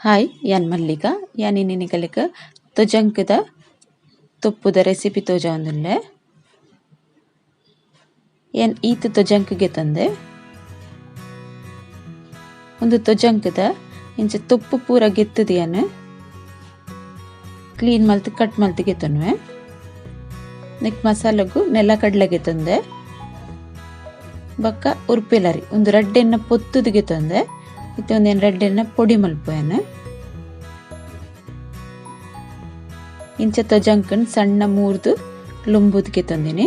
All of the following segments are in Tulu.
ಹಾಯ್, ಯಾನ್ ಮಲ್ಲಿಕ ಯಾನ್ ಇನಿ ತೊಜಂಕದ ತೊಪ್ಪುದ ರೆಸಿಪಿ ತೋಜಾವೊಂದುಲ್ಲೆ. ಯಾನ್ ಈತ್ ತೊಜಂಕ್ಗೆ ತಂದೆ ಒಂದು ತೊಜಂಕದ ಇಂಚ ತೊಪ್ಪು ಪೂರ ಗೆತ್ತುದು ಯಾನ್ ಕ್ಲೀನ್ ಮಲ್ತ್ ಕಟ್ ಮಲ್ತ್ ಗೆತ್ತೊನ್ವೆ. ನೆಕ್ ಮಸಾಲಗು ನೆಲ ಕಡಲೆಗೆ ತಂದೆ ಬೊಕ್ಕ ಉರ್ಪೆಲರಿ ಒಂದು ರಡ್ಡೆನ್ನ ಪೊತ್ತುದು ಗೆತ್ತೊಂದೆ. ಇತ್ತೆ ಒಂದೇನು ರಡ್ಡೆನ್ನ ಪೊಡಿ ಮಲ್ಪುವೆನ್. ಇಂಚ ತೊಜಂಕನ್ ಸಣ್ಣ ಮೂರ್ದು ಲುಂಬುದ್ಗೆ ತಂದಿನಿ.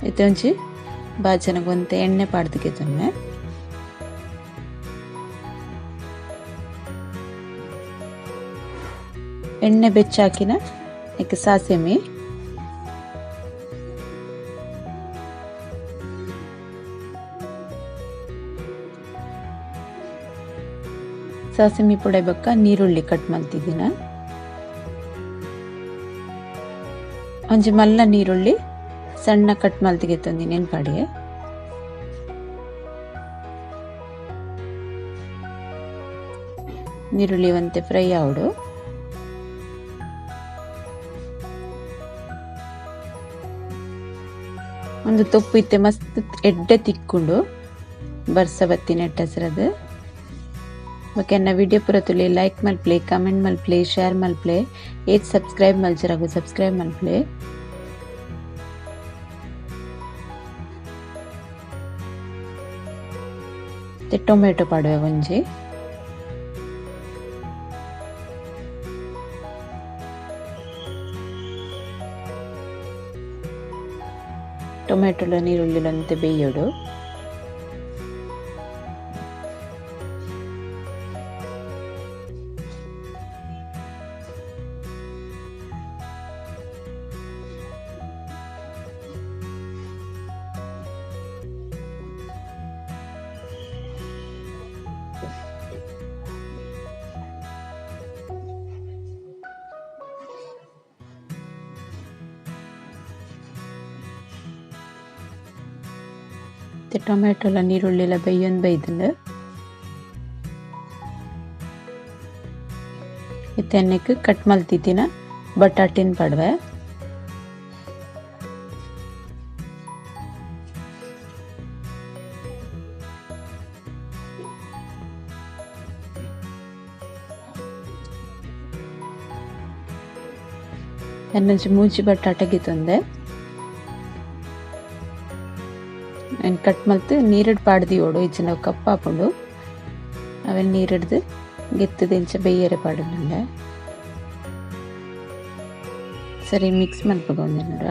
ಇತ್ತೆ ಒಂಜಿ ಬಾಜನಗ ಒಂತೆ ಎಣ್ಣೆ ಪಾಡ್ದಕ್ಕೆ ತೊನ್ವೆ. ಎಣ್ಣೆ ಬೆಚ್ಚಾಕಿನ ನೆಕ್ ಸಾಸಿಮೆ, ಸಾಸಿಮೆ ಪುಡೆ ಬೊಕ್ಕ ನೀರುಳ್ಳಿ ಕಟ್ ಮಲ್ತಿದಿನ. ಒಂಜಿ ಮಲ್ಲ ನೀರುಳ್ಳಿ ಸಣ್ಣ ಕಟ್ ಮಲ್ತಿಗೆ ತಂದಿನಿ ಪಾಡಿ. ನೀರುಳ್ಳಿ ಒಂತೆ ಫ್ರೈ ಆವಡು. ಒಂದು ತೊಪ್ಪು ಇತ್ತೆ ಮಸ್ತ್ ಎಡ್ಡೆ ತಿಕ್ಕೊಂಡು ಬರ್ಸ ಬತ್ತಿ ನೆಟ್ಟಸರದು. ಓಕೆ, ನನ್ನ ವಿಡಿಯೋ ಪೂರ ತುಲಿ ಲೈಕ್ ಮಲ್ಪ್ಲೆ, ಕಮೆಂಟ್ ಮಲ್ಪ್ಲೆ, ಶೇರ್ ಮಲ್ಪ್ಲೆ, ಏತ್ ಸಬ್ಸ್ಕ್ರೈಬ್ ಮಲ್ಚರಾಗು ಸಬ್ಸ್ಕ್ರೈಬ್ ಮಲ್ಪ್ಲೆ. ಟೊಮೆಟೊ ಪಾಡುವೆ ಒಂಜಿ. ಟೊಮೆಟೊಲ ನೀರುಳ್ಳಿಲಂತೆ ಬೇಯೋಡು. ಟೊಮೆಟೊಲ ನೀರುಳ್ಳಿಲ ಬೇಯೊಂದು ಬೈದುಂಡು. ಇತ್ತೆ ಎಣ್ಣೆಕ್ ಕಟ್ ಮಲ್ತಿದ್ದಿನ ಬಟಾಟಿನ ಪಡ್ವೆ. ಎನ್ನೊಂಜಿ ಮೂಜಿ ಬಟಾಟೆ ತಂದೆ ಕಟ್ ಮಲ್ತ್ ನೀರಿಡ್ ಪಾಡ್ದಿಯೋಡು ಇಜ್ಜಿಂಡ ಕಪ್ಪಾಪುಂಡು. ಅವೆನ್ ನೀರಿಡ್ದು ಗೆತ್ತುದು ಇಂಚ ಬೇಯರೆ ಪಾಡುಂಡೆ. ಸರಿ ಮಿಕ್ಸ್ ಮಲ್ಪುಗ ಒಂದೆನರ.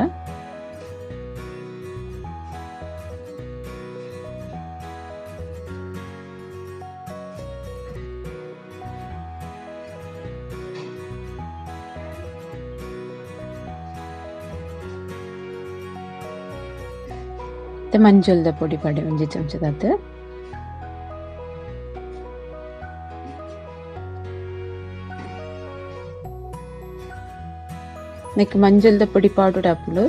ಮಂಜುಲ್ದ ಪೊಡಿ ಪಾಡೆ ಒಂಜಿ ಚಮಚದಾತ್. ನೆಕ್ ಮಂಜುಲ್ದ ಪೊಡಿ ಪಾಡುಡಾಪುಂಡು.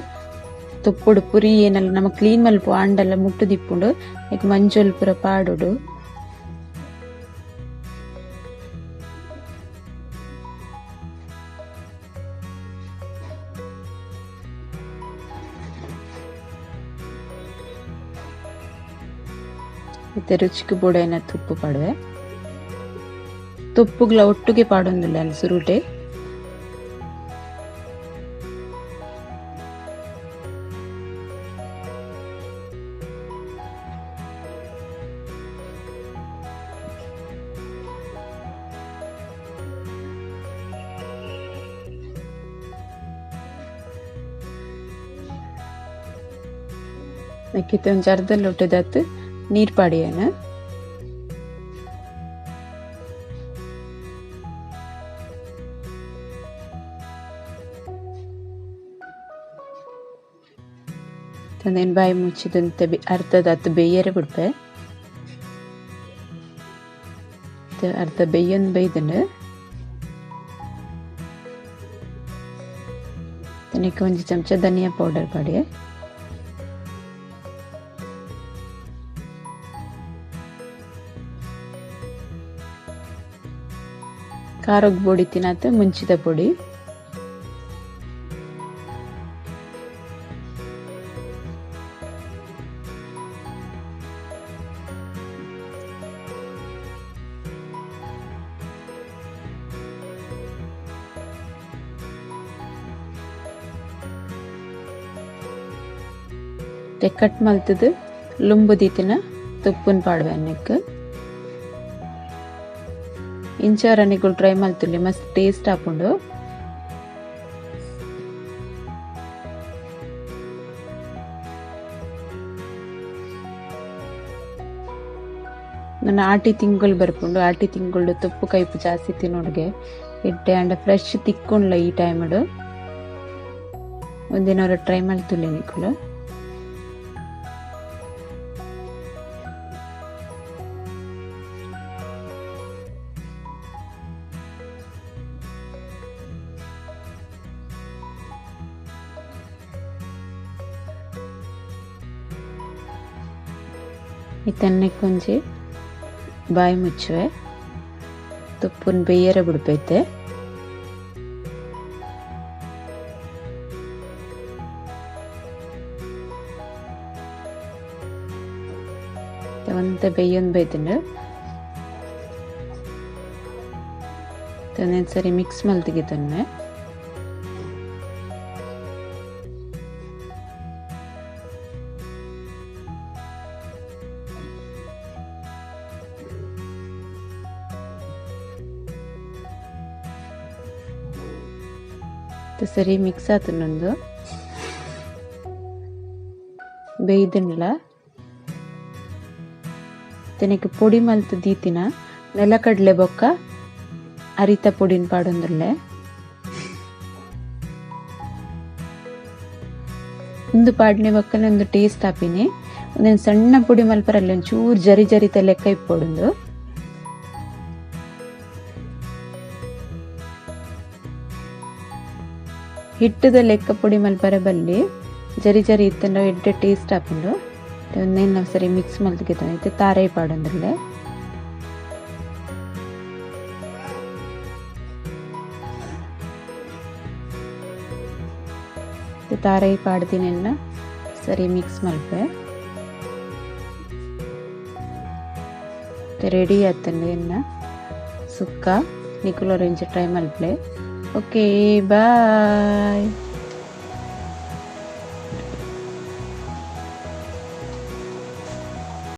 ತೊಪ್ಪುಡು ಪುರಿ ಏನಲ್ಲ ನಮ ಕ್ಲೀನ್ ಮಲ್ಪು ಆಂಡಲ್ಲ ಮುಟ್ಟು ದಿಪ್ಪುಂಡು. ನೆಕ್ ಮಂಜುಲ್ ಪುರ ಪಾಡುಡು. ಮತ್ತೆ ರುಚಿಗೆ ಬೋಡೈನ ತುಪ್ಪು ಪಾಡುವೆ. ತುಪ್ಪುಗ್ಲ ಒಟ್ಟುಗೆ ಪಾಡೊಂದುಲ್ಲ ಅಲ್ಲಿ ಸುರುಟೆ. ನೆಕ್ಕಿತ್ತೆ ಒಂಜಿ ಅರ್ಧ ಲೋಟದಾತ್ ನೀರ್ ಪಾಡಿಯೇನ. ತಂದೇನು ಬಾಯಿ ಮುಚ್ಚಿದಂತೆ ಅರ್ಧದಾತು ಬೇಯರೆ ಬಿಡ್ಪೆ. ಅರ್ಧ ಬೇಯೊಂದು ಬೇಯ್ದುಂಡು. ನೆಕ್ ಒಂಜಿ ಚಮಚ ಧನಿಯಾ ಪೌಡರ್ ಪಾಡಿಯೆ. ಖಾರಗ್ ಪೊಡಿ ತಿನ್ನತ್ತೆ ಮುಂಚಿದ ಪೊಡಿ. ಕಟ್ ಮಲ್ತದು ಲುಂಬು ದೀತಿನ ತುಪ್ಪುನ್ ಪಾಡ್ವೆ ಅನ್ನಕ್ಕೆ. ಇಂಚವರ ನಿಕುಲು ಟ್ರೈ ಮಲ್ತುಲಿ ಮಸ್ತ್ ಟೇಸ್ಟ್ ಆಪುಂಡು. ನನ್ನ ಆಟಿ ತಿಂಗಳು ಬರ್ಪುಂಡು. ಆಟಿ ತಿಂಗಳು ತುಪ್ಪು ಕೈಪು ಜಾಸ್ತಿ ತಿನ್ನೋಡ್ಗೆ ಎಡ್ಡೆ ಅಂಡ ಫ್ರೆಶ್ ತಿಕ್ಕೊಂಡ್ಲ ಈ ಟೈಮ್ ಒಂದಿನವರ ಟ್ರೈ ಮಲ್ತುಲಿ ನಿಕುಲು. ಇತ್ತನ್ನೆ ಕೊಂಜಿ ಬಾಯಿ ಮುಚ್ಚುವೆ ತುಪ್ಪುನ್ ಬೇಯರ ಬಿಡ್ಪೈತೆ. ಒಂತೆ ಬೇಯೊಂದು ಬೈತುಂಡು. ಸರಿ ಮಿಕ್ಸ್ ಮಲ್ತಿಗೆ ತನ್ನೆ. ಸರಿ ಮಿಕ್ಸ್ ಆತನೊಂದು ಬೇಯ್ದನ್ಲ ತೆನಕ್ಕೆ ಪೊಡಿ ಮಲ್ತು ದೀತಿನ ನೆಲಕಡಲೆ ಬೊಕ್ಕ ಅರಿತ ಪೊಡಿನ ಪಾಡೊಂದುಲ್ಲೆ. ಒಂದು ಪಾಡ್ನೆ ಬೊಕ್ಕನೆ ಒಂದು ಟೇಸ್ಟ್ ಆಪಿನಿ. ಒಂದೊಂದು ಸಣ್ಣ ಪೊಡಿ ಮಲ್ಪರಲ್ಲಿ ಒಂಚೂರು ಜರಿ ಜರಿತ ಲೆಕ್ಕ ಇಪ್ಪೊಡೊಂದು. ಹಿಟ್ಟದ ಲೆಕ್ಕ ಪೊಡಿ ಮಲ್ಪರ ಬಲ್ಲಿ ಜರಿ ಜರಿ ಇತ್ತಂಡ ಎಡ್ಡೆ ಟೇಸ್ಟ್ ಆಪುಂಡು. ಒಂದೇನು ಸರಿ ಮಿಕ್ಸ್ ಮಲ್ತಿಗೆ ಇತ್ತೆ ತಾರೈ ಪಾಡೊಂದುಲ್ಲೆ. ತಾರೈ ಪಾಡ್ದಿನೆನ್ನ ಸರಿ ಮಿಕ್ಸ್ ಮಲ್ಪೆ. ರೆಡಿ ಆತಂಡೆ ಎನ್ನ ಸುಕ್ಕ ನಿಕುಲೋರೆಂಜ್ ಟ್ರೈ ಮಲ್ಪಲೆ. Okay, bye.